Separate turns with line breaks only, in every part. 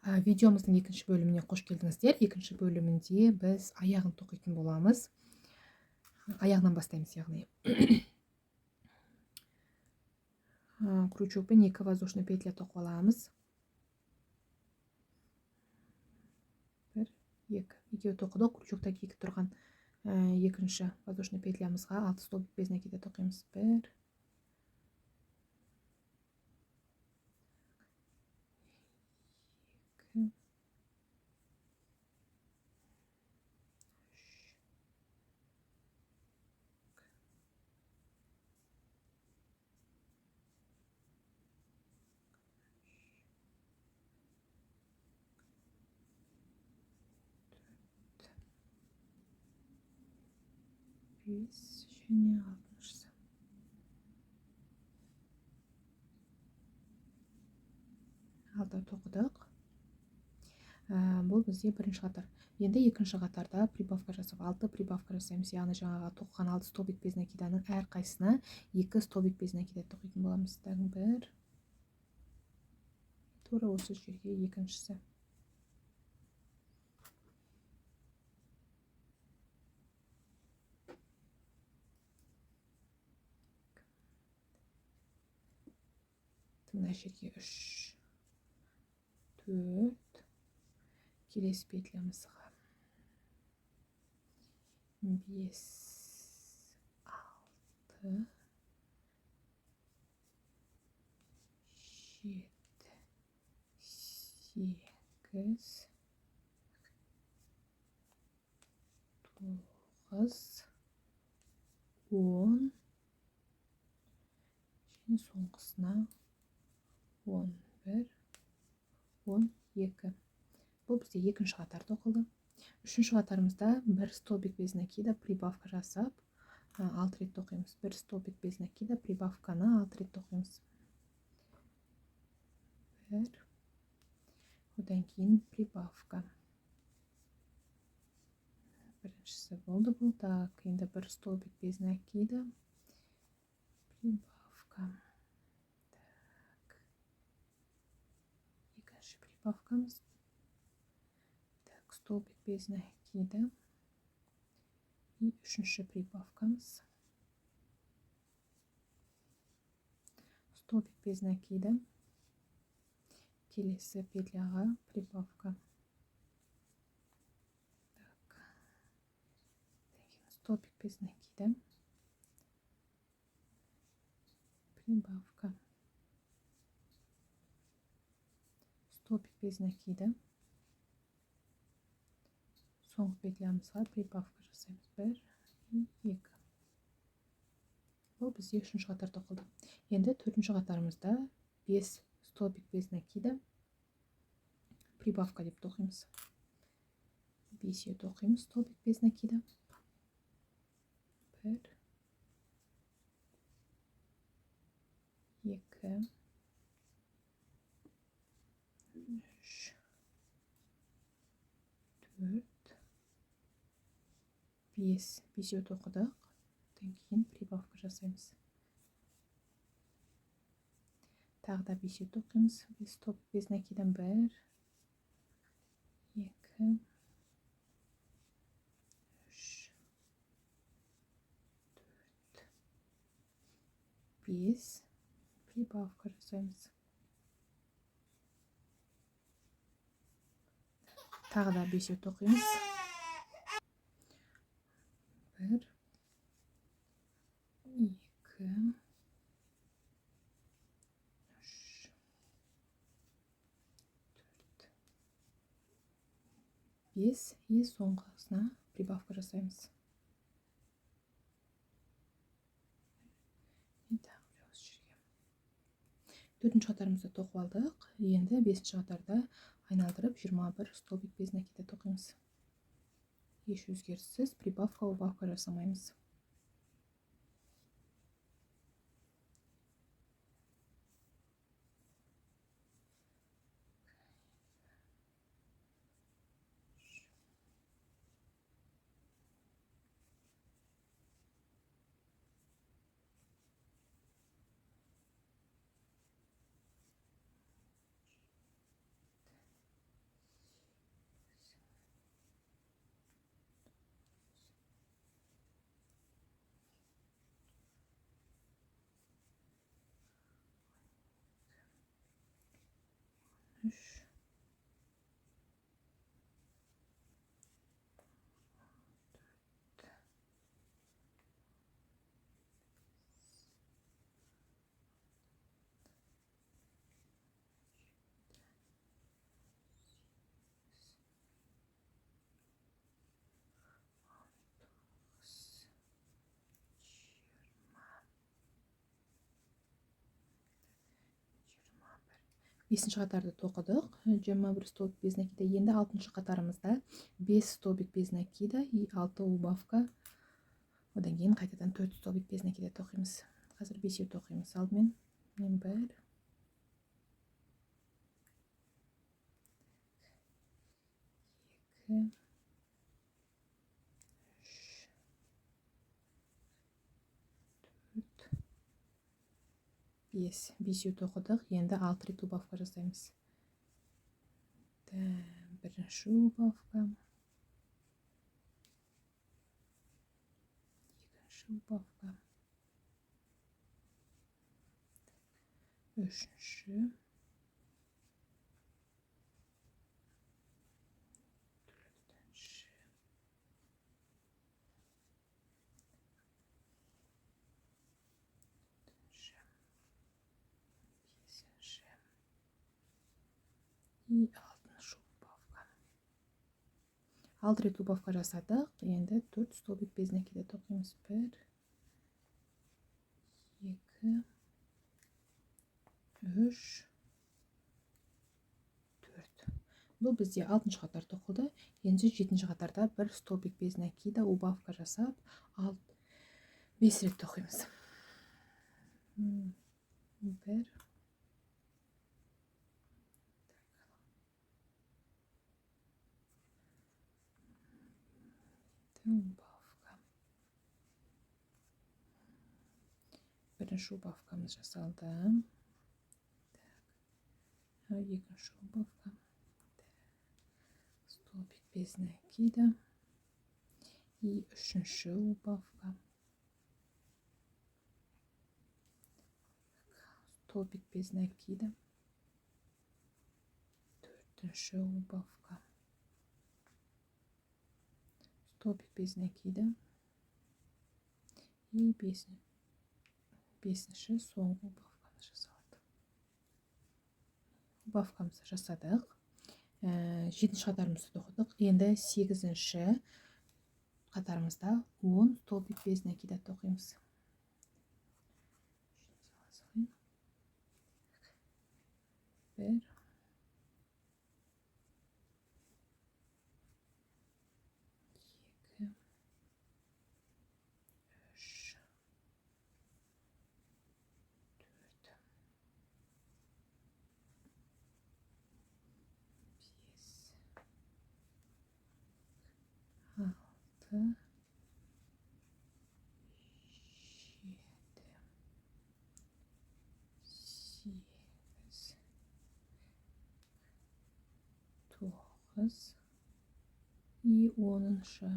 Видеомыздың екінші бөліміне қош келдіңіздер. Екінші бөлімінде біз аяғын тоқитын боламыз. Аяғынан бастаймыз, яғни. Крючокпен 2 воздушный петля тоқып аламыз. 1, 2. Екеуі тоқыдық. Крючокта екі тұрған екінші воздушный петлямызға 6 столбик без накида тоқимыз. 1, 2, 3, 5 және 6-шысы. Алты тоқыдық. Бұл бізде бірінші қатар. Енді екінші қатарда прибавка жасап, 6 прибавка жасаймыз. Яғни жаңағы тоқыған 6 столбик без накиданың әрқайсысына 2 столбик без накида тоқитын боламыз. Тағы 1. Тура осы жерге екіншісі. Мына жерге 3, 4, келесі петлямызға 5, 6, 7, 8, 9, 10 және соңғысына 11, 12. Бұл бізде екінші қатар тоқылды. Үшінші қатарымызда 1 столбик без накида прибавка жасап, 6 рет тоқимыз. 1 столбик без накида прибавканы 6 рет тоқимыз. 1. Одан кейін прибавка. Біріншісі болды бұл. Так, енді 1 столбик без накида прибавка. Так. Екінші прибавкамыз. Так, столбик без накида. И үшінші прибавкамыз. Столбик без накида. Келесі петляға прибавка. Так. Столбик без накида. Прибавка. Столбик без накида. Соңғы петлямызға прибавка жасаймыз. 1, 2. Бұл бізде үшінші қатар тоқылды. Енді төртінші қатарымызда 5 столбик без накида прибавка деп тоқимыз. 5-е тоқимыз столбик без накида. 1, 2, 3, 4, 5. 5-еу тоқыдық. Одан кейін прибавка жасаймыз. Тағы да 5-еу тоқимыз. 5 столбик без накидан 1, 2, 3, 4, 5. Прибавка жасаймыз. Тағы да 5-еу тоқимыз. 1, 2, 3, 4, 5. И соңғысына прибавка жасаймыз. Төртінші қатарымызды тоқып алдық. Енді бесінші қатарда айналдырып 21 столбик без накида тоқимыз. Еш өзгеріссіз прибавка, убавка жасамаймыз. 3, 4, 5, 21. 5-ші қатарды тоқыдық. 21 столбик без накида. Енді 6-шы қатарымызда 5 столбик без накида и 6 убавка. Одан кейін қайтадан 4 столбик без накида тоқимыз. Қазір 5-еу тоқимыз. Алдымен мен 1, 2, 3, 4, 5. 5-еу тоқыдық. Енді 6 рет убавка жасаймыз. Бірінші убавка, екінші убавка, үшінші, төртінші, бесінші и 6-шы убавка. 6 рет убавка жасадық. Енді 4 столбик без накида тоқимыз. 1, 2, 3, 4. Бұл бізде 6-шы қатар тоқылды. Енді 7-ші қатарда 1 столбик без накида убавка жасап, 5 рет тоқимыз. 1, убавка. Бірінші убавкамыз жасалды. Так. Екінші убавка. Столбик без накида. И үшінші убавка. Столбик без накида. Төртінші убавка. Столбик без накида. И бесінші соңғы убавкамыз жасалды. Убавкамызды жасадық. 7-ші қатарымызды тоқыдық. Енді 8-ші қатарымызда 10 столбик без накида тоқимыз. 1, 2, 3, 4, 5, 6, 7, 8, 9 и 10-шы.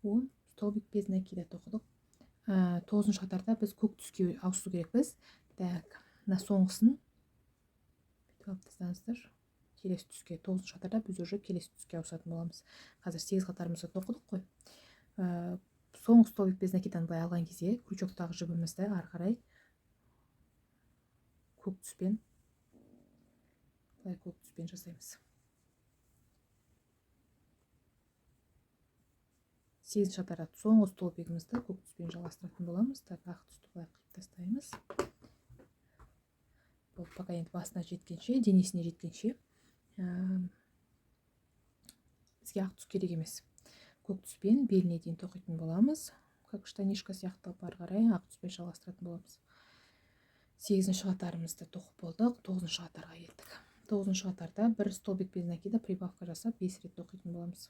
10 столбик без накида тоқыдық. 9-шы қатарда біз көк түске ауысу керекпіз. Так, мына соңғысын бүйтіп алып тастаңыздар. Келесі түске, 9-шы қатарда біз уже келесі түске ауысатын боламыз. Қазір 8 қатарымызды тоқыдық қой. Соңғы столбик без накиданы былай алған кезде крючоктағы жібімізді ары қарай көк түспен, былай көк түспен жасаймыз. 8-ші қатарда соңғы столбигімізді көк түспен жалғастыратын боламыз. Так, ақ түсті былай қиып тастаймыз. Бұл пока енді басына жеткенше, денесіне жеткенше, бізге ақ түс керек емес. Көк түспен беліне дейін тоқитын боламыз. Как штанишка сияқты ары қарай ақ түспен жалғастыратын боламыз. 8-ші қатарымызды тоқып болдық, 9-шы қатарға кеттік. 9-шы қатарда бір столбик без накида прибавка жасап 5 рет тоқитын боламыз.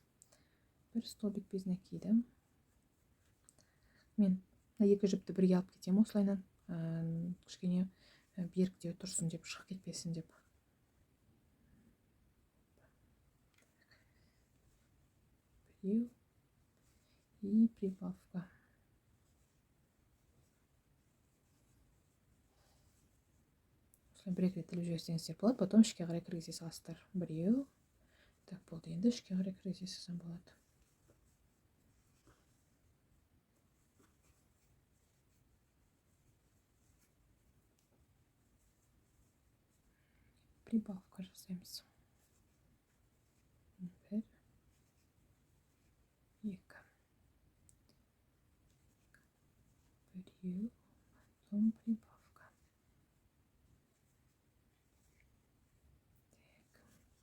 Бір столбик без накида. Мен мына екі жіпті бірге алып кетемін осылайынан. Кішкене беріктеу тұрсын деп, шығып кетпесін деп. Біреу и прибавка. Осылай бір екі рет іліп жіберсеңіздер болады, потом ішке қарай кіргізе саласыздар. Біреу. Так, болды. Енді ішке қарай кіргізе салсам болады. Прибавка жасаймыз. 1, 2, біреу, потом прибавка.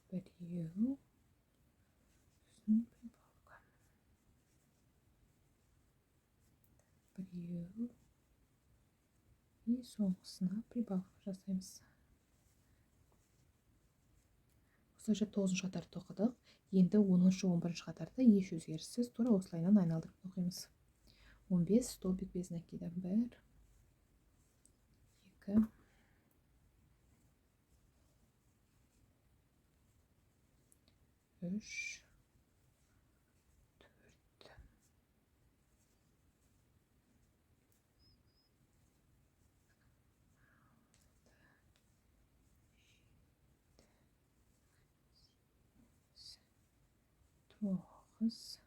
Так, біреу, сосын прибавка. Біреу, и соңғысына прибавка жасаймыз. Осылайша 9-шы қатарды тоқыдық. Енді 10-шы, 11-ші қатарды еш өзгеріссіз тура осылайынан айналдырып тоқимыз. 15 столбик без накида. 1, 2, 3, 4, 9, 10, 14.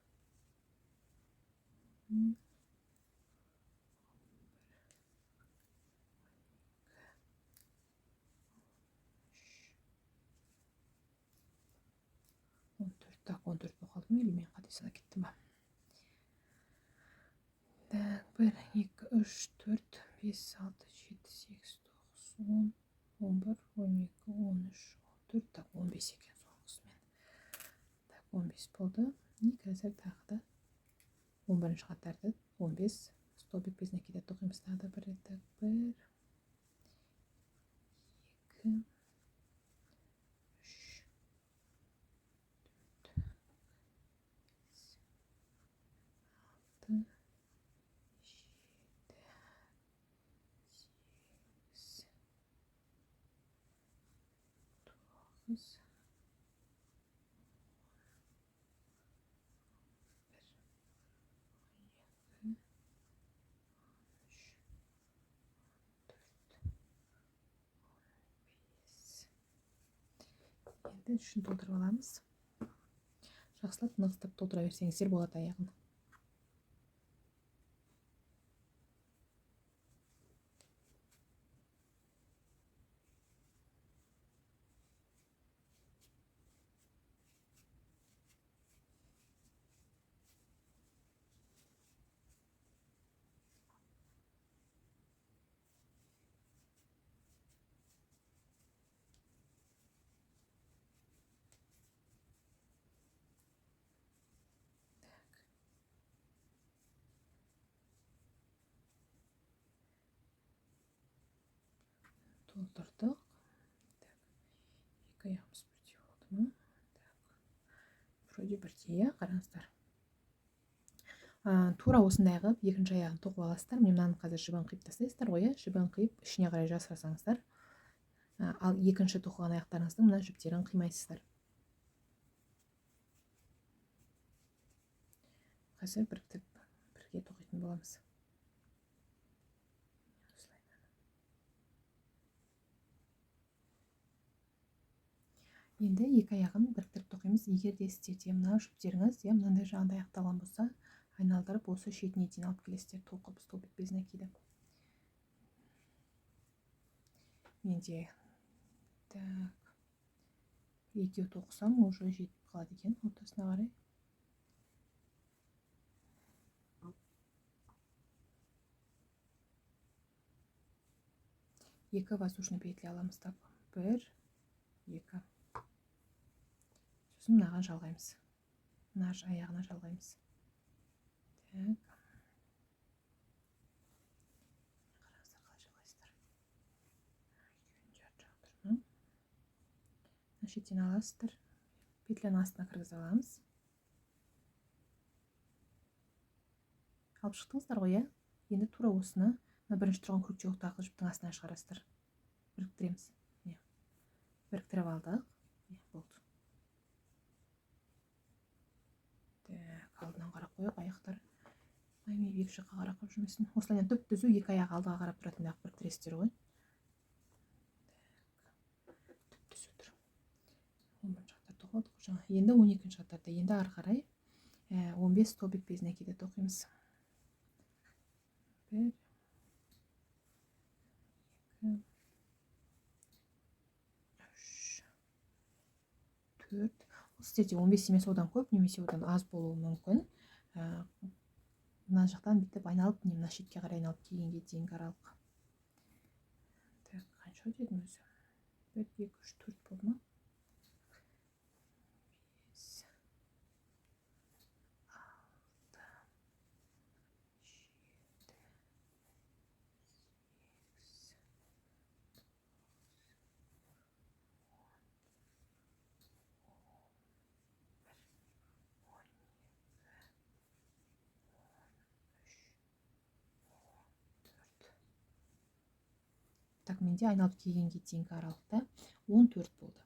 Так, 14 болып қалды ма, или мен қате санап кеттім ба? Так, 1, 2, 3, 4, 5, 6, 7, 8, 9, 10, 11, 12, 13, 14. Так, 15 екен соңғысымен. Так, 15 болды. И қазір тағы да 11-ші қатарды 15 столбик без накида тоқимыз. Тағы да бір рет. Так, 1, 2, 3, 4, 5, 6, 7, 8, 9, 11, 12, 13, 14, 15. Енді ішін толтырып аламыз. Жақсылап нығыздап толтыра берсеңіздер болады аяғын. Толтырдық. Так, екі аяғымыз бірдей болды ма? Так, вроде бірдей, иә, қараңыздар. Тура осындай қылып екінші аяғын тоқып аласыздар. Міне мынаны қазір жібін қиып тастайсыздар ғой, иә, жібін қиып ішіне қарай жасырасаңыздар. Ал екінші тоқыған аяқтарыңыздың мына жіптерін қимайсыздар. Қазір біріктіріп бірге тоқитын боламыз. Енді екі аяғын біріктіріп тоқимыз. Егер де сіздерде мына жіптеріңіз, иә, мынандай жағында аяқталған болса, айналдырып осы шетіне дейін алып келесіздер, тоқып столбик без накида. Менде так екеу тоқысам уже жетіп қалады екен ортасына қарай. Екі воздушный петля аламыз, так, 1, 2. Сосын мынаған жалғаймыз. Мына аяғына жалғаймыз. Так. Қараңыздар, қалай жалғайсыздар. Екеуін жарты жақтырма. Мына шеттен аласыздар. Петляның астына кіргізе аламыз. Алып шықтыңыздар ғой, иә? Енді тура осыны мына бірінші тұрған крючоктағы жіптің астына шығарасыздар. Біріктіреміз. Міне. Біріктіріп алдық. Міне, болды. Так, алдынан қарап қояйық, аяқтар ай, екі жаққа қарап қойып жүрмесін. Осылайынан түп түзу екі аяқ алдыға қарап тұратындай қылып біріктіресіздер ғой. 11 қатар тоқыдық жаңа. Енді 12 қатарда енді ары қарай 15 столбик без накида тоқимыз. 1 2 3 4. Сіздерде 15 емес, одан көп немесе одан аз болуы мүмкін. Мына жақтан бүйтіп айналып, мына шетке қарай айналып келгенге дейінгі аралық. Так, қанша дедім өзі? 1 2 3 4 болды ма? 5 6 7 8 9 10 11 12 13 14. Так, менде айналып келгенге дейінгі аралықта 14 болды.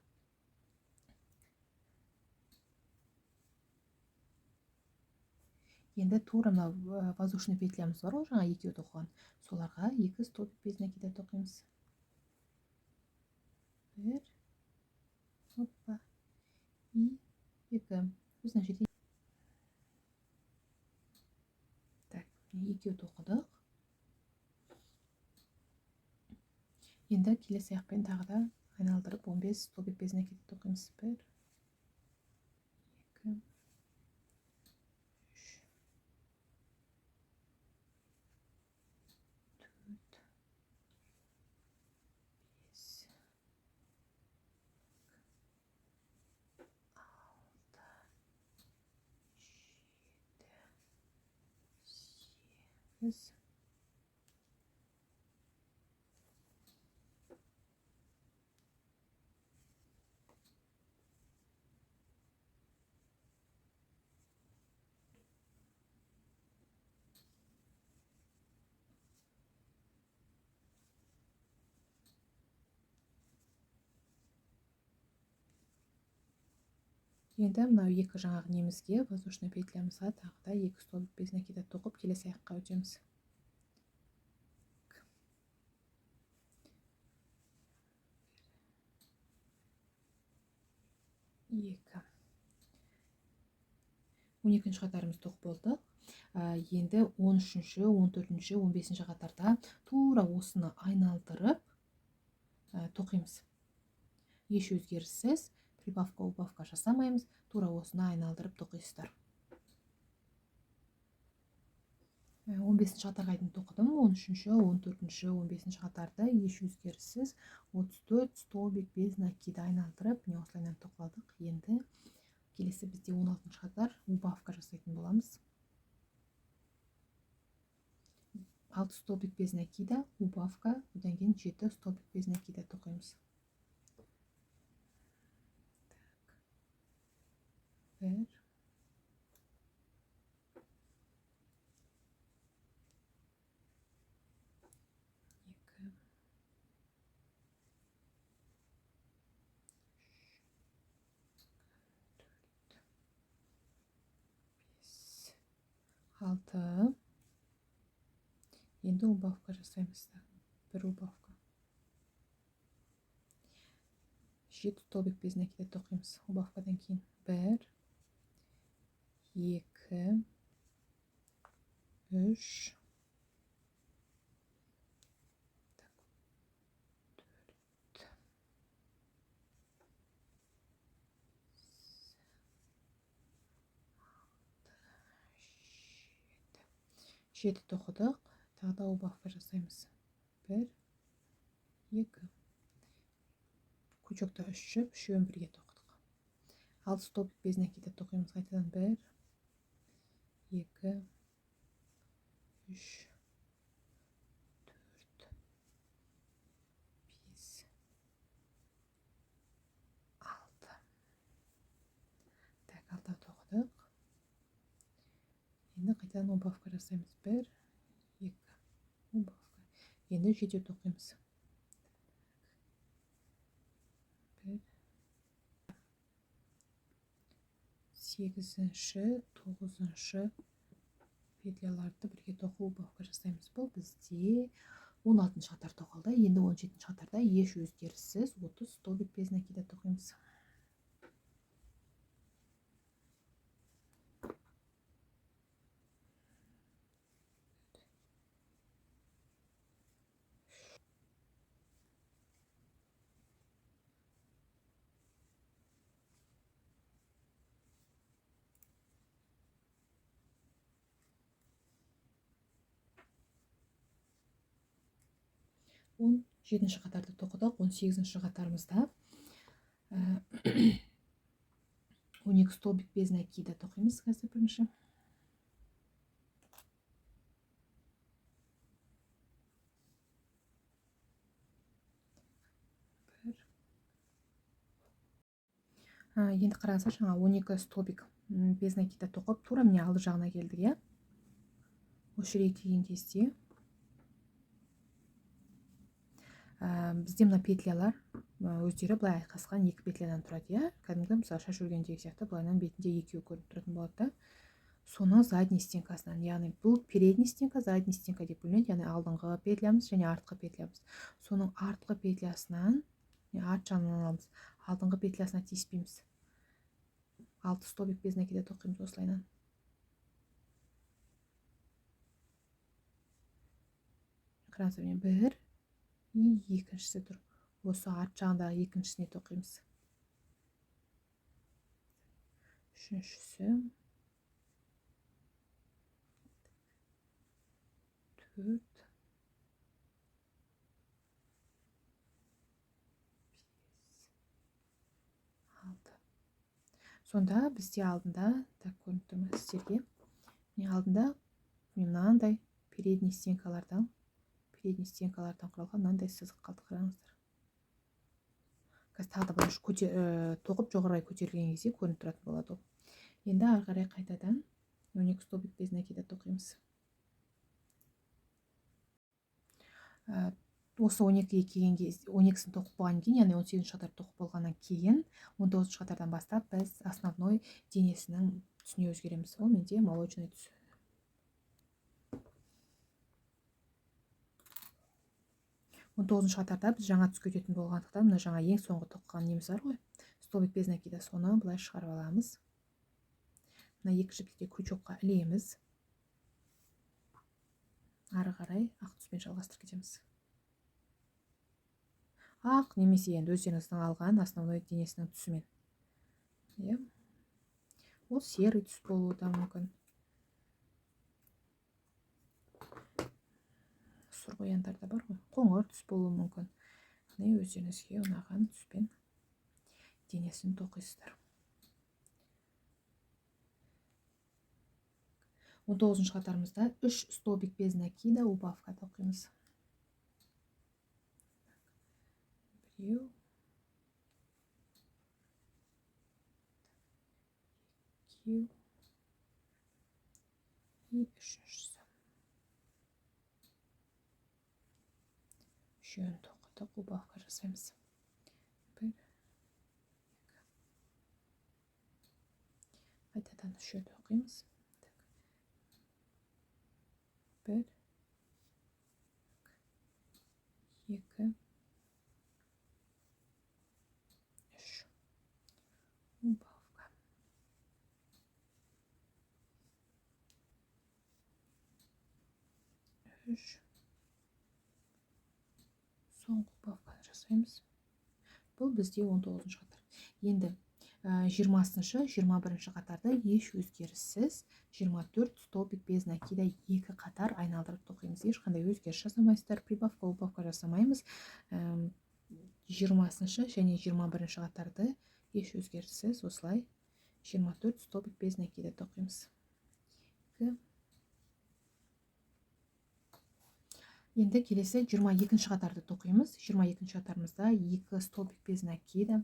Енді тура мынау воздушный петлямыз бар ғой, жаңа екеу тоқыған. Соларға 2 столбик без накида тоқимыз. 1 опа и 2. Біз мына жерде так, екеу тоқыдық. Енді келесі аяқпен тағы да айналдырып 15 столбик без накида тоқимыз. 1 2 3 4 5 6 7 8. Енді мынау екі жаңағы немізге, воздушный петлямызға тағы да 2 столбик без накида тоқып, келесі аяққа өтеміз. 2. 12 қатарымыз тоқып болды. Енді 13-ші, 14-ші, 15-ші қатарда тура осыны айналдырып тоқимыз. Еш өзгеріссіз, прибавка, убавка жасамаймыз, тура осыны айналдырып тоқисыздар. 15-ші қатарға дейін тоқыдым, 13-ші, 14-ші, 15-ші қатарды еш өзгеріссіз 34 столбик без накида айналдырып, міне осылайынан тоқыладық. Енді келесі бізде 16-шы қатар убавка жасайтын боламыз. 6 столбик без накида, убавка, одан кейін 7 столбик без накида тоқимыз. 1 2 3 4 5 6. Енді убавка жасаймыз да. 1 убавка. 7 столбик без накида тоқимыз. Убавкадан кейін 1 2 3 4 6 7 тоқыдық. Тағы да убавка жасаймыз. 1 2. Крючокта 3 жіп, үшеуін бірге тоқыдық. 6 столбик без накида тоқимыз. Қайтадан 1 2 3 4 5 6. Так, 6 тоқыдық. Енді қайтадан убавка жасаймыз. 1 2 убавка. Енді 7 тоқимыз. 1 8-ші, 9-шы петляларды бірге тоқу убавка жасаймыз. Бұл бізде 16-шы қатар тоқылды. Енді 17-ші қатарда еш өзгеріссіз 30 столбик без накида тоқимыз. 17-ші қатарды тоқыдық. 18-ші қатарымызда 12 столбик без накида тоқимыз қазір бірінші. Енді қараңыздар, жаңа 12 столбик без накида тоқып, тура міне алды жағына келдік, иә. Осы жерге келген кезде бізде мына петлялар өздері былай айқасқан екі петлядан тұрады, иә. Кәдімгі мысалы шаш өргендегі сияқты былайынан бетінде екеуі көрініп тұратын болады да. Соны задний стенкасынан, яғни бұл передний стенка, задний стенка деп бөлінеді, яғни алдыңғы петлямыз және артқы петлямыз. Соның артқы петлясынан, арт жағынан аламыз, алдыңғы петлясына тиіспейміз. 6 столбик без накида тоқимыз осылайынан. Қараңыздар, міне бір и екіншісі тұр. Осы арт жағындағы екіншісіне тоқимыз. Үшіншісі, 4, 5, 6. Сонда бізде алдында, так, көрініп тұр ма сіздерге? Міне алдында мынандай передний стенкалардан құралған мынандай сызық қалды, қараңыздар. Қазір тағы да былай тоқып жоғары көтерілген кезде көрініп тұратын болады ол. Енді ары қарай қайтадан 12 столбик без накида тоқимыз. Осы 12-ге келген кезде, 12-сін тоқып болғаннан кейін, яғни 18-ші қатар тоқып болғаннан кейін, 19-шы қатардан бастап біз основной денесінің түсіне өзгереміз. Ол менде молочный түс. 19-шы қатарда біз жаңа түске өтетін болғандықтан, мына жаңа ең соңғы тоқыған неміз бар ғой, столбик без накида, соны былай шығарып аламыз. Мына екі жіпті де крючокқа ілеміз. Ары қарай ақ түспен жалғастырып кетеміз. Ақ немесе енді өздеріңіздің алған основной денесінің түсімен. Иә. Ол серый түс болуы да мүмкін. Сұр қояндар да бар ғой. Қоңыр түс болуы мүмкін. Міне өздеріңізге ұнаған түспен денесін тоқисыздар. 19-шы қатарымызда 3 столбик без накида убавка тоқимыз. Біреу, екеу и үшіншісі. Үшеуін тоқыдық, убавка жасаймыз. 1, 2. Қайтадан үшеу тоқимыз. 1, 2, 3. Убавка. 3. Соңғы убавканы жасаймыз. Бұл бізде 19-шы қатар. Енді 20-шы, 21-ші қатарда еш өзгеріссіз 24 столбик без накида екі қатар айналдырып тоқимыз. Ешқандай өзгеріс жасамайсыздар, прибавка, убавка жасамаймыз. 20-шы және 21-ші қатарды еш өзгеріссіз осылай 24 столбик без накида тоқимыз. 2. Енді келесі 22-ші қатарды тоқимыз. 22-ші қатарымызда 2 столбик без накида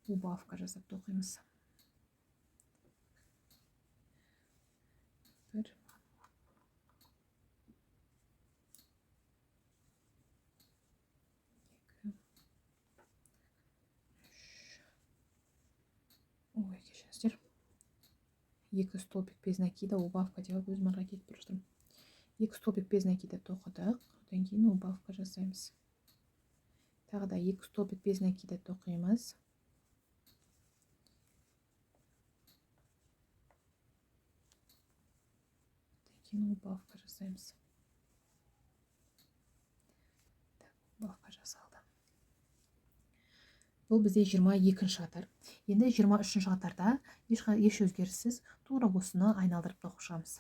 убавка жасап тоқимыз. 1, 2, 3. Ой, кешіріңіздер. 2 столбик без накида убавка деп өзім арға кетіп бара жатырмын. 2 столбик без накида тоқыдық. Одан кейін убавка жасаймыз. Тағы да 2 столбик без накида тоқимыз. Одан кейін убавка жасаймыз. Так, убавка жасалды. Бұл бізде 22-ші қатар. Енді 23-ші қатарда еш өзгеріссіз тура осыны айналдырып тоқып шығамыз.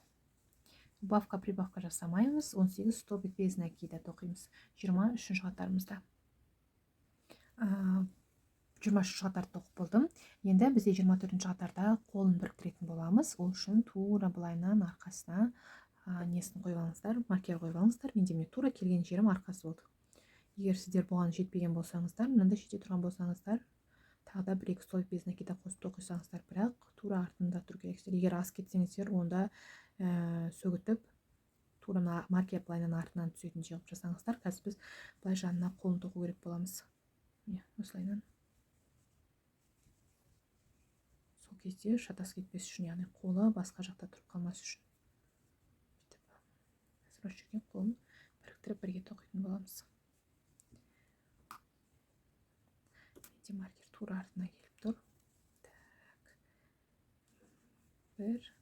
Убавка, прибавка жасамаймыз. 18 столбик без накида тоқимыз 23-ші қатарымызда. 23-ші қатарды тоқып болдым. Енді бізде 24-ші қатарда қолын біріктіретін боламыз. Ол үшін тура былайынан арқасына несін қойып алыңыздар, маркер қойып алыңыздар. Менде міне тура келген жерім арқасы болды. Егер сіздер бұған жетпеген болсаңыздар, мынандай шетте тұрған болсаңыздар, тағы да 1-2 столбик без накида қосып тоқисаңыздар, бірақ тура артында тұру керексіздер. Егер асып кетсеңіздер, онда сөгітіп тура мына маркер былайынан артынан түсетіндей қылып жасаңыздар. Қазір біз былай жанына қолын тоқу керек боламыз. Міне, осылайынан. Сол кезде шатасып кетпес үшін, яғни қолы басқа жақта тұрып қалмас үшін. Бүйтіп. Қазір осы жерге қолын біріктіріп бірге тоқитын боламыз. Менде маркер тура артына келіп тұр. Так. 1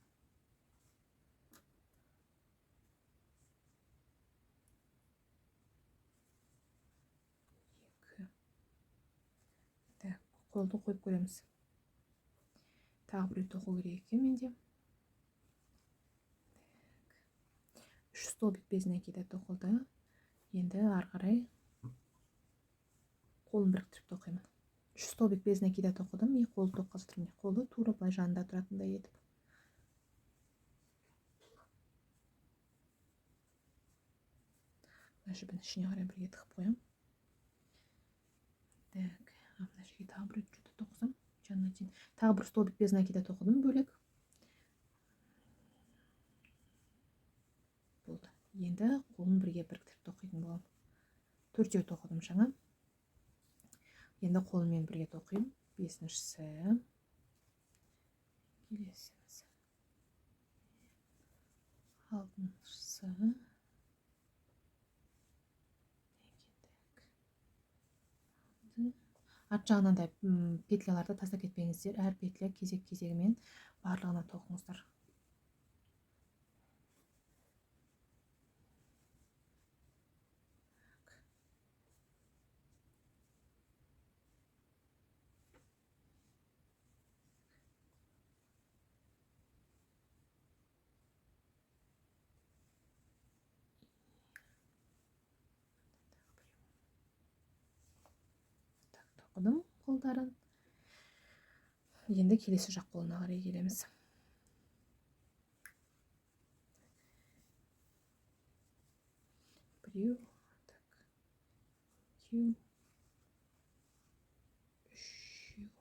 2. Так, қолды қойып көреміз. Тағы біреу тоқу керек екен менде. Так. 3 столбик без накида тоқылды. Енді ары қарай қолын біріктіріп тоқимын. 3 столбик без накида тоқыдым. И қолды тоққалы тұрмын. Қолы тура былай жанында тұратындай етіп. Мына жібін ішіне қарай бірге тығып қоямын. Так, мына жерге тағы бір что-то тоқысам, жанына дейін. Тағы бір столбик без накида тоқыдым бөлек. Болды. Енді қолын бірге біріктіріп тоқитын боламын. 4 тоқыдым жаңа. Енді қолыммен бірге тоқимын. 5-шісі. Келесіміз. 6-шысы. Арт жағынан да петляларды тастап кетпеңіздер. Әр петля кезек-кезегімен барлығына тоқыңыздар. Тоқыдым қолдарын. Енді келесі жақ қолына қарай келеміз. Біреу, так, екеу, үшеу,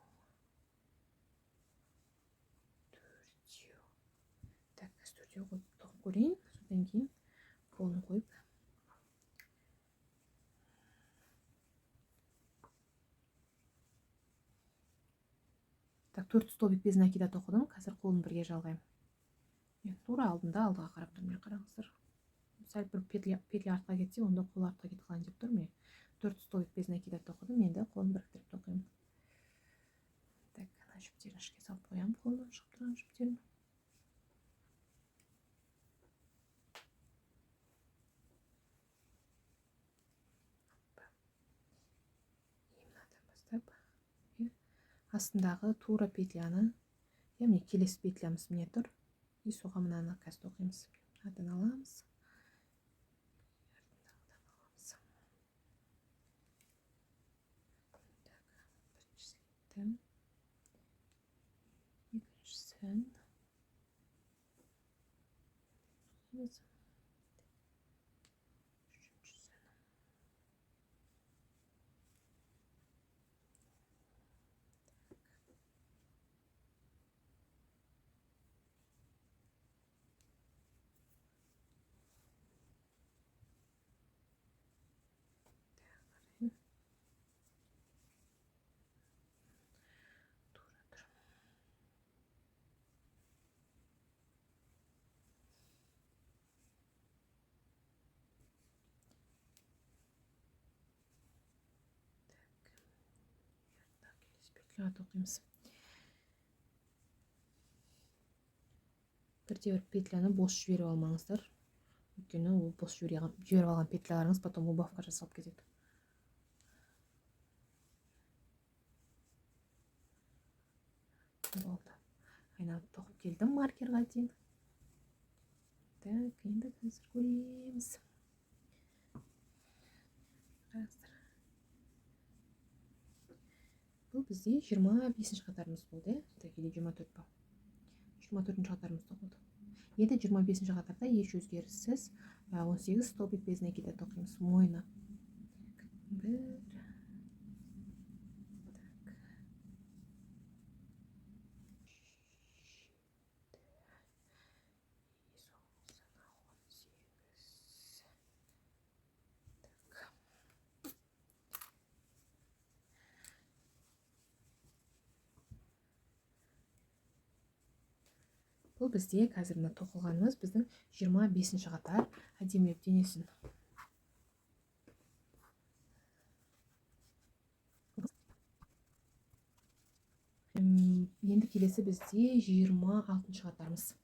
төртеу. Так, төртеу қойып тоқып көрейін. Содан кейін қолын қойып Так, 4 столбик без накида тоқыдым. Қазір қолын бірге жалғаймын. Мен тура алдында алдыға қарап тұрмын, міне қараңыздар. Сәл бір петля артқа кетсе, онда қол артқа кетіп қалайын деп тұр. Міне 4 столбик без накида тоқыдым. Енді қолын біріктіріп тоқимын. Так, ана жіптерін ішке салып қоямын, қолынан шығып тұрған жіптерін. Мынадан бастап астындағы тура петляны, яғни келесі петлямыз міне тұр. И соға мынаны қазір тоқимыз. Мынадан аламыз. Артындағыдан аламыз. Так, біріншісі кетті. Екіншісін. Үшіншісін. Тура тұр. Так, келесі петляға тоқимыз. Бірде бір петляны бос жіберіп алмаңыздар. Өйткені ол бос жіберіп алған петляларыңыз потом убавка жасалып кетеді. Болды. Айналып тоқып келдім маркерға дейін. Так, енді қазір көреміз. Қараңыздар. Бұл бізде 25-ші қатарымыз болды, иә? Так, или 24 па? 24-ші қатарымыз тоқылды. Енді 25-ші қатарда еш өзгеріссіз 18 столбик без накида тоқимыз. Мойны. 1. Бұл бізде қазір мына тоқылғанымыз біздің 25-ші қатар әдемілеп денесін. Енді келесі бізде 26-шы қатарымыз.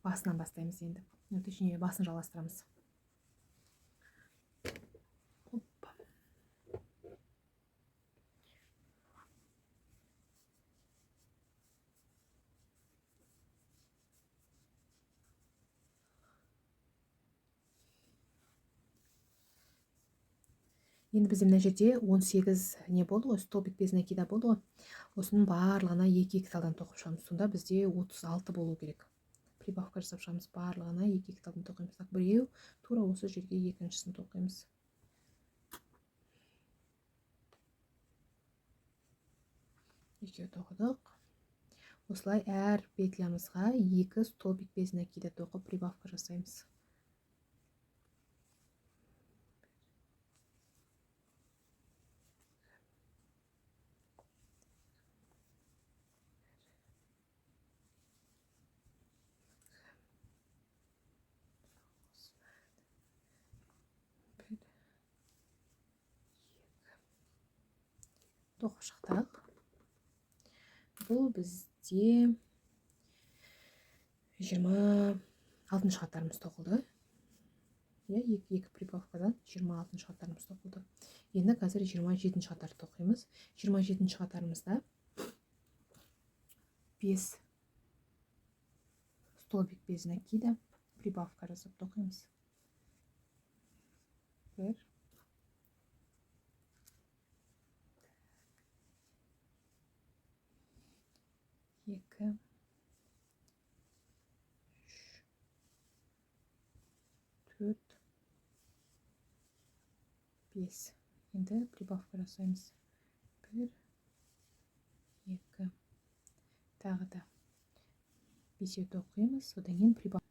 Басынан бастаймыз енді. Ну, точнее, басын жалғастырамыз. Опа. Енді бізде мына жерде 18 не болды ғой, столбик без накида болды ғой. Осының барлығына екі-екі талдан тоқып шығамыз. Сонда бізде 36 болу керек. Прибавка жасап шығамыз, барлығына екі-екі талдан тоқимыз. Так, біреу тура осы жерге екіншісін тоқимыз. Екеу тоқыдық. Осылай әр петлямызға екі столбик без накида тоқып прибавка жасаймыз. Тоқып шықтық. Бұл бізде 26-шы қатарымыз тоқылды. Иә, екі прибавкадан 26-шы қатарымыз тоқылды. Енді қазір 27-ші қатар тоқимыз. 27-ші қатарымызда 5 столбик без накида прибавка жасап тоқимыз. 1, 2, 3, 4, 5. Енді прибавка жасаймыз. 1, 2, тағы да бесеу тоқимыз. Одан кейін прибавка.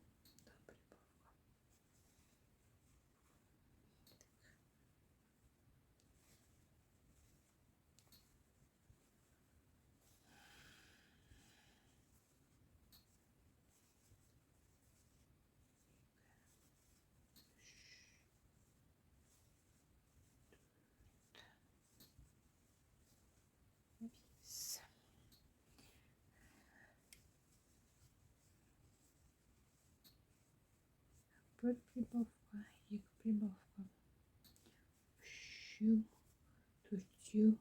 Бір прибавка, екі прибавка, үшеу, төртеу,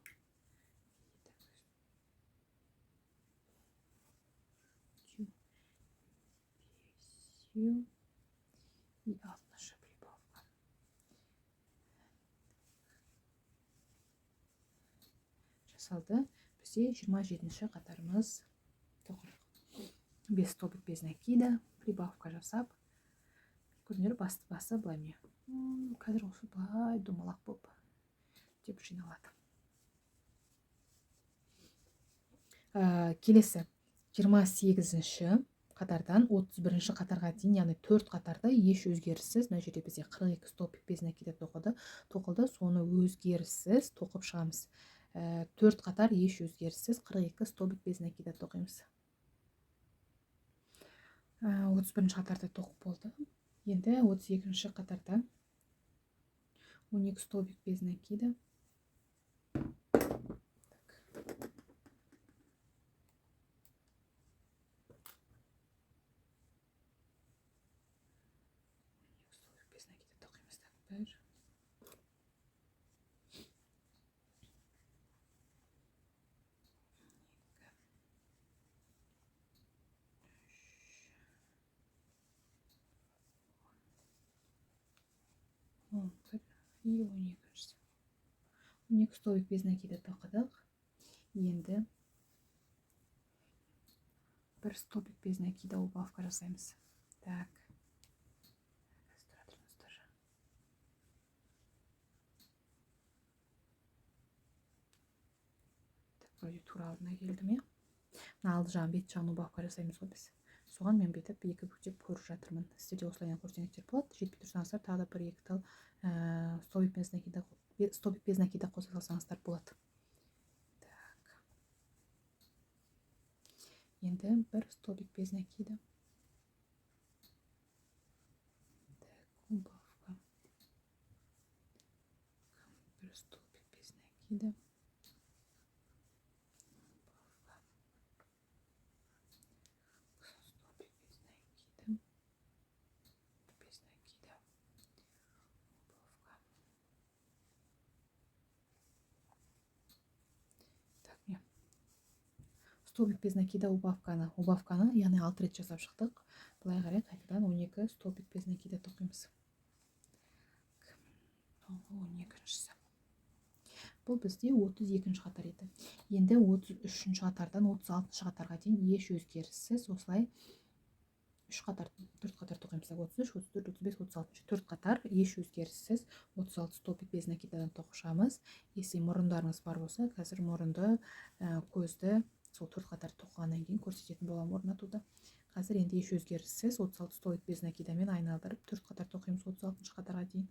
бесеу и алтыншы прибавка. Жасалды. Бізде 27-ші қатарымыз тоқылды. 5 столбик без накида, прибавка жасап, көрінер басты басы былай міне. Қазір осы былай домалақ болып деп жиналады. Келесі 28-ші қатардан 31-ші қатарға дейін, яғни 4 қатарда еш өзгеріссіз, мына жерде бізде 42 столбик без накида тоқылды, соны өзгеріссіз тоқып шығамыз. 4 қатар еш өзгеріссіз 42 столбик без накида тоқимыз. 31-ші қатарда тоқып болды. Енді 32-ші қатарда 12 столбик без накида. Так. Столбик без накида тоқимыз. Так, 1, 11 и 12-шісі. 12 столбик без накида тоқыдық. Енді бір столбик без накида убавка жасаймыз. Так. Тұра тұрыңыздар. Так, вроде тура алдына келдім, иә. Мына алды жағын, бет жағын убавка жасаймыз ғой біз. Соған мен бүйтіп екі бүктеп көріп жатырмын. Сіздер де осылайынан көрсеңіздер болады. Жетпей тұрсаңыздар, тағы да бір екі тал столбик без накида, столбик без накида қоса салсаңыздар болады. Так. Енді бір столбик без накида. Так, убавка. Бір столбик без накида. Столбик без накида. Без накида. Убавка. Так, міне. Столбик без накида убавканы, убавканы, яғни 6 рет жасап шықтық. Былай қарай қайтадан 12 столбик без накида тоқимыз. Соңғы 12-шісі. Бұл бізде 32-ші қатар еді. Енді 33-ші қатардан 36-шы қатарға дейін еш өзгеріссіз осылай 3 қатар, 4 қатар тоқимыз. 33, 34, 35, 36-шы 4 қатар еш өзгеріссіз 36 столбик без накидадан тоқып шығамыз. Если мұрындарыңыз бар болса, қазір мұрынды, көзді сол 4 қатар тоқығаннан кейін көрсететін боламын орнатуды. Қазір енді еш өзгеріссіз 36 столбик без накидамен айналдырып 4 қатар тоқимыз 36-шы қатарға дейін.